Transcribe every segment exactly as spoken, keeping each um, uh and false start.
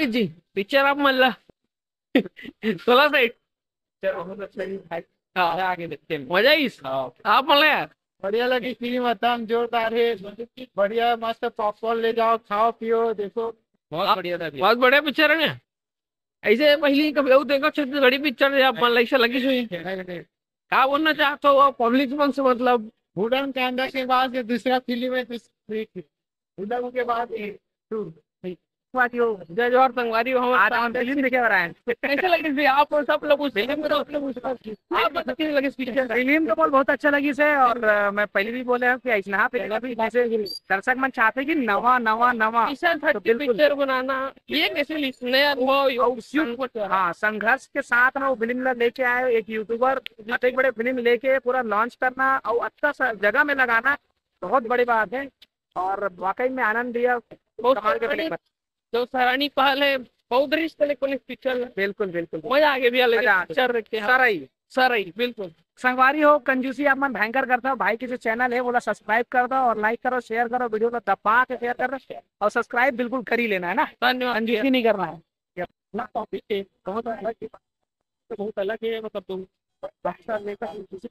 जी, picture आप मन ला सोलह से। पिक्चर बहुत अच्छा है भाई। हाँ। मजा आ गया देखते में। मजा आइस। हाँ। आप मन ला यार। बढ़िया लगी फिल्म, एकदम जोरदार है। बढ़िया मस्त पॉपकॉर्न ले जाओ, खाओ पियो, देखो। बहुत आप- बढ़िया था भैया। बहुत बढ़िया पिक्चर है ना। ऐसे पहली कभी अउ देखो छत्तीसगढ़ी पिक्चर है आप मन ला ऐसा लगी हुई। का बोलना चाहते हो पब्लिक मन से, मतलब? भूलन कांदा के बाद ये दूसरा फिल्म है, दूसरी भूलन के बाद ये टू। जय जोहार संगवारी हो, हमर आज हम फिल्म देखे बर आए हैं। कैसे लगे थे आप सब लोग उस फिल्म तो आप लोग उस आप मतलब कैसे लगे पिक्चर? फिल्म तो मोला बहुत अच्छा लगिस हे और अ, मैं पहले भी बोले हूँ कि ऐसना फिल्म जैसे दर्शक मन चाहते कि नवा नवा नवा। ऐसा तो बिल्कुल। पिक्चर बनाना ये कैसे लिस-, नया अनुभव और उस युग हाँ, संघर्ष के साथ में वो फिल्म ला लेके आए एक यूट्यूबर, इतने बड़े फिल्म लेके पूरा लॉन्च करना और अच्छा सा जगह में लगाना बहुत बड़ी बात है और वाकई में आनंद दिया। बहुत कमाल के बढ़िया। फिल्म। जो सराहनीय पहल है, बहुत रिस्क ले कोने पिक्चर में। बिल्कुल बिल्कुल। मजा आ गया भैया, लेकिन मजा आ गया। पिक्चर देख के हाँ। सारा ही सर ही बिल्कुल। संगवारी हो, कंजूसी आप मन भयंकर करता हो, भाई के जो चैनल है वो ला सब्सक्राइब कर दो और लाइक करो, शेयर करो, वीडियो को दबा के शेयर कर दो और सब्सक्राइब बिल्कुल कर ही लेना है ना, धन्यवाद भैया। कंजूसी नहीं करना है। अपना टॉपिक है, बहुत अलग है, बहुत अलग है। मतलब तुम भाषा लेकर किसी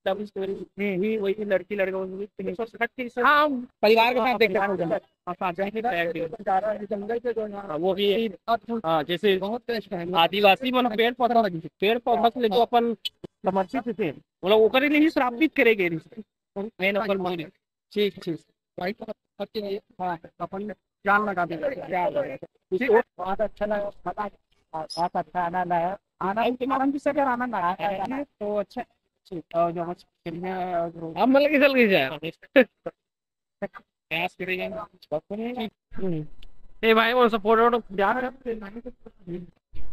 लव स्टोरी भी वही लड़की लड़का, वही तीन सौ साठ के हिसाब हाँ, परिवार के साथ देखते परिवार हैं। के साथ, हाँ, साथ जाके बैठ गए। जंगल के जो यहाँ हाँ, वो भी यही, हाँ, जैसे बहुत बेस्ट है। आदिवासी मन पेड़ पौधा लगी, पेड़ पौधा से लेके अपन समर्पित थे, मतलब ओकरे लिए ही श्रापित करे गए रहिस। मेन ओकर मन। ठीक ठीक। भाई को सबके लिए हाँ अपन जान लगा देंगे। क्या बोले? इसको बहुत अच्छा लगा, मजा आया, बहुत अच्छा आनंद आया। आनंद आनंद से अगर आनंद आया है तो अच्छा। और जो हम फिल्में और जो आप मतलब कैसे लगे यार? प्रयास करेंगे। ए भाई वो सपोर्ट वोट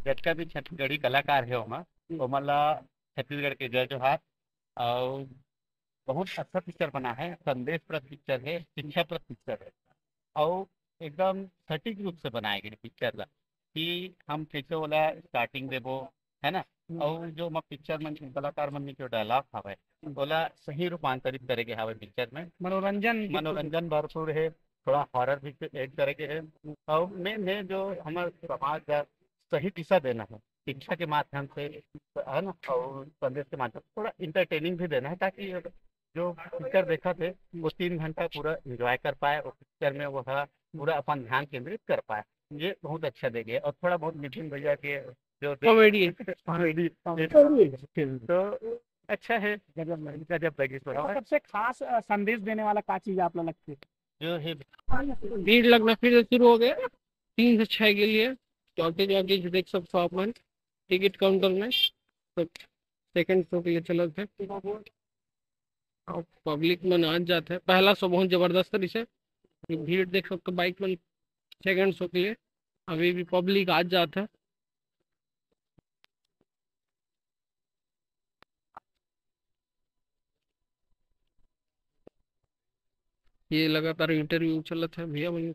जतका भी छत्तीसगढ़ी कलाकार है ओमा, ओमन ला छत्तीसगढ़ के जय जोहार। और बहुत अच्छा पिक्चर बना है, संदेशप्रद पिक्चर है, शिक्षाप्रद पिक्चर है और एकदम सटीक रूप से बनाए गए पिक्चर ला कि हम कैसे ओला स्टार्टिंग देबो, है ना? और जो मैं पिक्चर में कलाकार मन के जो डायलॉग हवे, ओला सही रूपांतरित करे गए हवे पिक्चर में। मनोरंजन मनोरंजन भरपूर है, थोड़ा हॉरर भी ऐड करे गए है और मेन है जो हमारे समाज का सही दिशा देना है शिक्षा के माध्यम से, है ना, और संदेश के माध्यम से थोड़ा इंटरटेनिंग भी देना है, ताकि जो पिक्चर देखा थे वो तीन घंटा पूरा एंजॉय कर पाए, वो पिक्चर में वो है पूरा अपन ध्यान केंद्रित कर पाए। ये बहुत अच्छा दे गए और थोड़ा बहुत नितिन भैया के जो कॉमेडी कॉमेडी तो अच्छा है, गजब लगी थोड़ा। सबसे खास अ, संदेश देने वाला का चीज आप लोग लगते है? जो है भीड़ लगना फिर से शुरू हो गया तीन से छह के लिए। शॉर्टेज वॉर्टेज देख सकते हो आप मन टिकट काउंटर में, तो सेकंड शो के लिए चलत है। अब पब्लिक मन आ जात है, पहला शो बहुत जबरदस्त रहिस है। भीड़ देख सकते हो बाइक मन सेकंड शो के लिए, अभी भी पब्लिक आ जात है। ये लगातार इंटरव्यू चलत है भैया मन।